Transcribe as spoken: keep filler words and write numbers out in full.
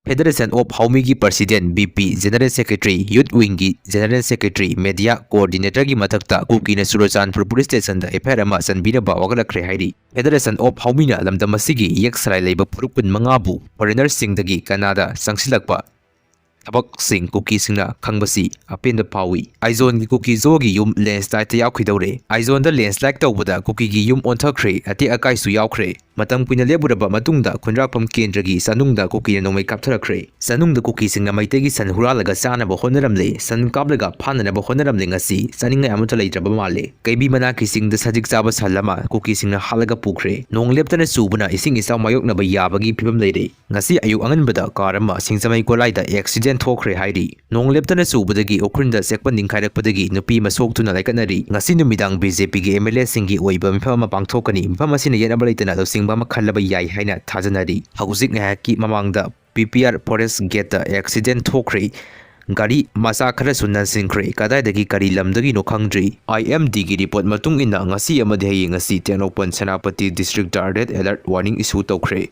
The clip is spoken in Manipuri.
Federation of ꯍꯥꯎꯃꯤꯒꯤ president, V P, general secretary, youth wingꯒꯤ general secretary, media coordinatorꯒꯤ ꯃꯊꯛꯇ ꯀꯨꯀꯤꯅ Churachandpur police stationꯗ F I R ꯑꯃ ꯆꯟꯕꯤꯅꯕ ꯋꯥꯀꯠꯂꯛꯈ꯭ꯔꯦ ꯍꯥꯏꯔꯤ꯫ Federation of ꯍꯥꯎꯃꯤꯅ ꯂꯝꯗꯝ ꯑꯁꯤꯒꯤ ꯏꯌꯦꯛ ꯁꯂꯥꯏ ꯂꯩꯕ ꯐꯨꯔꯨꯞ ꯀꯨꯟꯃꯉꯥꯕꯨ foreignerꯁꯤꯡꯗꯒꯤ ꯀꯅꯥꯗ ꯆꯪꯁꯤꯜꯂꯛꯄ ꯊꯕꯛꯁꯤꯡ ꯀꯨꯀꯤꯁꯤꯡꯅ ꯈꯪꯕꯁꯤ ꯑꯄꯦꯟꯕ ꯐꯥꯎꯏ꯫ ꯑꯥꯏꯖꯣꯟꯒꯤ ꯀꯨꯀꯤ ꯖꯣꯒꯤ ꯌꯨꯝ landslide ꯌꯥꯎꯈꯤꯗꯧꯔꯦ꯫ ꯑꯥꯏꯖꯣꯟꯗ landslide ꯇꯧꯕꯗ ꯀꯨꯀꯤꯒꯤ ꯌꯨꯝ ꯑꯣꯟꯊꯈ꯭ꯔꯦ, ꯑꯇꯦꯛ ꯑꯀꯥꯏꯁꯨ ꯌꯥꯎꯈ꯭ꯔꯦ꯫ ꯃꯇꯝ ꯀꯨꯏꯅ ꯂꯦꯞꯄꯨꯔꯕ ꯃꯇꯨꯡꯗ ꯈꯨꯟꯗ꯭ꯔꯥꯛꯄꯝ ꯀꯦꯟꯗ꯭ꯔꯒꯤ ꯆꯥꯅꯨꯡꯗ ꯀꯨꯀꯤꯅ ꯅꯣꯡꯃꯩ ꯀꯥꯞꯊꯔꯛꯈ꯭ꯔꯦ꯫ ꯆꯥꯅꯨꯡꯗ ꯀꯨꯀꯤꯁꯤꯡꯅ ꯃꯩꯇꯩꯒꯤ ꯁꯟ ꯍꯨꯔꯥꯜꯂꯒ ꯆꯥꯅꯕ ꯍꯣꯠꯅꯔꯝꯂꯦ꯫ ꯁꯟ ꯀꯥꯞꯂꯒ ꯐꯥꯅꯅꯕ ꯍꯣꯠꯅꯔꯝꯂꯦ꯫ ꯉꯁꯤ ꯆꯥꯅꯤꯡꯉꯥꯏ ꯑꯃꯠꯇ ꯂꯩꯇ꯭ꯔꯕ ꯃꯥꯜꯂꯦ꯫ ꯀꯩꯕꯤ ꯃꯅꯥꯛꯀꯤ ꯆꯤꯡꯗ ꯁꯖꯤꯛ ꯆꯥꯕ ꯁꯟ ꯑꯃ ꯀꯨꯀꯤꯁꯤꯡꯅ ꯍꯥꯠꯂꯒ ꯄꯨꯈ꯭ꯔꯦ꯫ ꯅꯣꯡ ꯂꯦꯞꯇꯅ ꯆꯨꯕꯅ ꯏꯁꯤꯡ ꯏꯆꯥꯎ ꯃꯥꯌꯣꯛꯅꯕ ꯌꯥꯕꯒꯤ ꯐꯤꯕꯝ ꯂꯩꯔꯦ꯫ ꯉꯁꯤ ꯑꯌꯨꯛ ꯑꯉꯟꯕꯗ car ꯑꯃ ꯁꯤꯡꯖꯃꯩ ꯒꯣꯂꯥꯏꯗ accident ꯊꯣꯛꯈ꯭ꯔꯦ ꯍꯥꯏꯔꯤ꯫ ꯅꯣꯡ ꯂꯦꯞꯇꯅ ꯆꯨꯕꯗꯒꯤ ꯎꯈ꯭ꯔꯨꯜꯗ ꯆꯦꯛꯄ ꯅꯤꯡꯈꯥꯏꯔꯛꯄꯗꯒꯤ ꯅꯨꯄꯤ ꯑꯃ ꯁꯣꯛꯇꯨꯅ ꯂꯥꯏꯀꯠꯅꯔꯤ꯫ ꯉꯁꯤ ꯅꯨꯃꯤꯗꯥꯡ BJPꯒꯤ MLAꯁꯤꯡꯒꯤ ꯑꯣꯏꯕ ꯃꯤꯐꯝ ꯑꯃ ꯄꯥꯡꯊꯣꯛꯀꯅꯤ꯫ ꯃꯤꯐꯝ ꯑꯁꯤꯅ ꯌꯦꯠꯅꯕ ꯂꯩꯇꯅ ꯂꯧꯁꯤꯡꯕ ꯑꯃ ꯈꯜꯂꯕ ꯌꯥꯏ ꯍꯥꯏꯅ ꯊꯥꯖꯅꯔꯤ꯫ ꯍꯧꯖꯤꯛ ꯉꯥꯏꯍꯥꯛꯀꯤ ꯃꯃꯥꯡꯗ P P R forest gateꯇ accident ꯊꯣꯛꯈ꯭ꯔꯦ꯫ ꯒꯥꯔꯤ ꯃꯆꯥ ꯈꯔꯁꯨ ꯅꯟꯁꯤꯟꯈ꯭ꯔꯦ꯫ ꯀꯗꯥꯏꯗꯒꯤ ꯀꯔꯤ ꯂꯝꯗꯒꯤꯅꯣ ꯈꯪꯗ꯭ꯔꯤ꯫ IMDꯒꯤ report ꯃꯇꯨꯡ ꯏꯟꯅ ꯉꯁꯤ ꯑꯃꯗꯤ ꯍꯌꯦꯡ ꯑꯁꯤ Tengnoupal Senapati districtꯇ red alert warning issue ꯇꯧꯈ꯭ꯔꯦ꯫